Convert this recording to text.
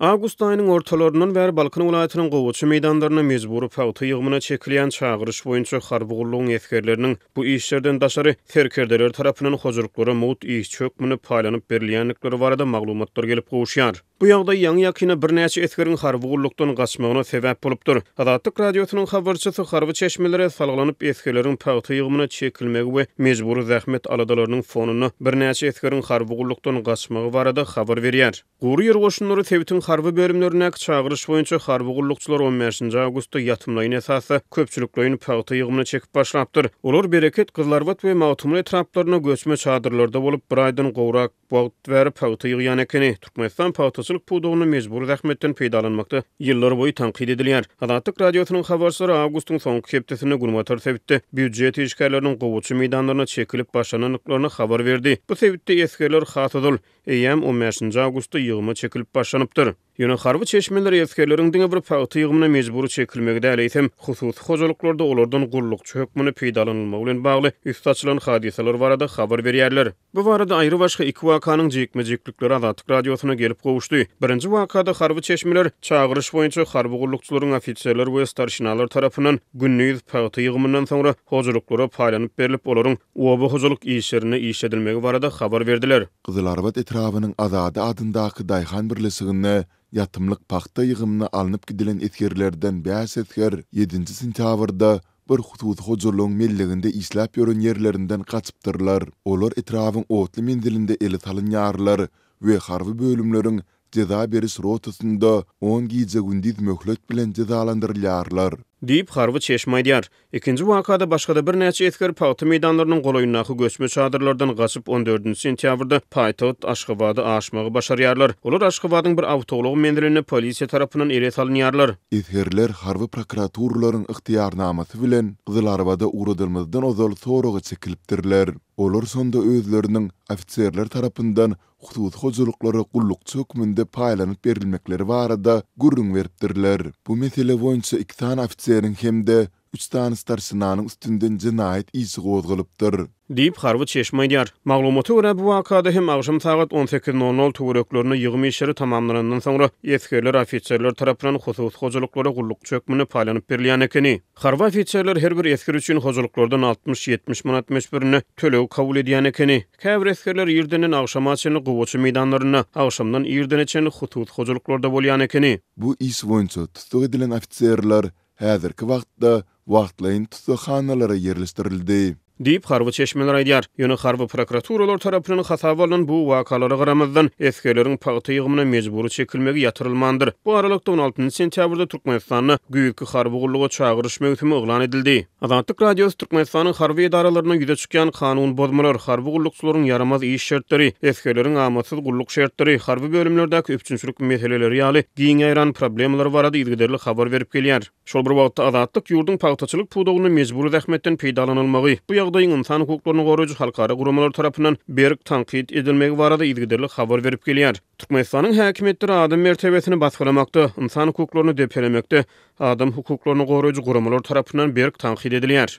Awgust aýynyň ortalaryndan bäri Balkan welaýatynyň gowaça meýdanlarynda mejbury pagta ýygymyna çekilýän çagyryş boýunça harby gullugyň esgerleriniň bu işlerden daşary, serkerdeler tarapyndan hojalyklara mugt işçi hökmünde paýlanyp berilýändikleri barada maglumatlar gelip gowuşýar. Bu ýagdaý ýaňy-ýakynda birnäçe esgeriň harby gullukdan gaçmagyna sebäp bolupdyr. Azatlyk Radiosynyň habarçysy harby çeşmelere salgylanyp, esgerleriň pagta ýygymyna çekilmegi we mejbury zähmet aladalarynyň fonunda birnäçe esgeriň harby gullukdan gaçmagy barada habar berýär. Gury ýer goşunlary sebitiň harby bölümlerindäki çagyryş boýunça harby gullukçylar on bäşinji awgustda ýatymlaýyn esasda köpçülikleýin pagta ýygymyna çekip başlapdyr. Olar Bereket, Gyzylarbat we Magtymguly etraplarynda göçme çadyrlarda bolup, bir aýdan gowrak wagt bäri pagta ýygýan ekeni. Türkmenistan pagtaçylyk pudagynda mejbury zähmetden peýdalanmakda ýyllarboýy tankyt edilýär. Azatlyk Radiosynyň habarçylary awgustyň soňky hepdesinde günbatar sebitde býujet işgärleriniň gowaça meýdanlaryna çekilip başlanandyklaryny habar berdi. Bu sebitde esgerler has ozal, eýýäm on bäşinji awgustda ýygyma çekilip başlanypdyr. Ýöne harby çeşmeler esgerleriň diňe bir pagta ýygymyna mejbury çekilmegi däl, eýsem, hususy hojalyklarda olardan gullukçy hökmünde peýdalanylmagy bilen bagly üsti açylan hadysalar barada habar berýärler. Bu barada aýrybaşga iki wakanyň jikme-jiklikleri Azatlyk Radiosyna gelip gowuşdy. Birinji wakada harby çeşmeler çagyryş boýunça harby gullukçylaryň ofiserler we starşinalar tarapyndan gündiz pagta ýygymyndan soňra hojalyklara paýlanyp berlip, olaryň oba hojalyk işlerinde işledilmegi barada habar berdiler. Gyzylarbat etrabynyň Azady adyndaky daýhan birleşiginde ýatymlyk pagta ýygymyna alnyp gidilen esgerlerden bäş esger ýedinji sentýabrda bir hususy hojalygyň melleginde işläp ýören ýerlerinden gaçypdyrlar. Olar etrabyň otly menzilinde ele salynýarlar we harby bölümleriň jeza beriş rotasynda on gije-gündiz möhlet bilen jezalandyrylýarlar. Diýip, harby çeşme aýdýar. Ikinji wakada başga-da birnäçe esger pagta meýdanlarynyň golaýyndaky göçme çadyrlardan gaçyp, on dördünji sentýabrda paýtagt Aşgabada aşmagy başarýarlar. Olar Aşgabadyň bir awtoulag menzilinde polisiýa tarapyndan ele salynýarlar. Esgerler harby prokuraturalaryň ygtyýarnamasy bilen Gyzylarbada ugradylmazdan ozal soraga çekilipdirler. Olar şonda özleriniň ofiserler tarapyndan hususy hojalyklara gullukçy hökmünde paýlanyp berilmekleri barada gürrüň beripdirler. Bu mesele boýunça iki sany ofiseriň hem-de üç sany starşinanyň üstünden jenaýat işi gozgalypdyr. Diýip, harby çeşme aýdýar. Maglumata görä, bu wakada hem agşam sagat on sekiz nol nol töwereklerinde ýygym işleri tamamlanandan soňra, esgerler ofiserler tarapyndan hususy hojalyklara gullukçy hökmünde paýlanyp berilýän ekeni. Harby ofiserler her bir esger üçin hojalyklardan altmyş-ýetmiş manat möçberinde töleg kabul edýän ekeni. Käbir esgerler irdenden agşama çenli gowaça meýdanlarynda, agşamdan irdene çenli hususy hojalyklarda bolýan ekeni. Bu iş boýunça tussag edilen ofiserler häzirki wagtda wagtlaýyn tussaghanalara ýerleşdirildi. Diýip, harby çeşmeler aýdýar. Ýöne harby prokuraturalar tarapyndan hasaba alnan bu wakalara garamazdan, esgerleriň pagta ýygymyna mejbury çekilmegi ýatyrylmandyr. Bu aralykda, on altynjy sentýabrda Türkmenistanda güýzki harby gulluga çagyryş möwsümi yglan edildi. Azatlyk Radiosy Türkmenistanyň harby edaralarynda ýüze çykýan kanun bozmalar, harby gullukçylaryň ýaramaz iş şertleri, esgerleriň amatsyz gulluk şertleri, harby bölümlerdäki üpjünçilik meseleleri ýaly giň ýaýran problemalar barada yzygiderli habar berip gelýär. Şol bir wagtda, Azatlyk ýurduň pagtaçylyk pudagynda mejbury zähmetden peýdalanylmagy, bu ýagdaýyň ynsan hukuklaryny goraýjy halkara guramalar tarapyndan berk tankyt edilmegi barada yzygiderli habar berip gelýär. Türkmenistanyň häkimiýetleri adam mertebesini basgylamakda, ynsan hukuklaryny depelemekde adam hukuklaryny goraýjy guramalar tarapyndan berk tankyt edilýär.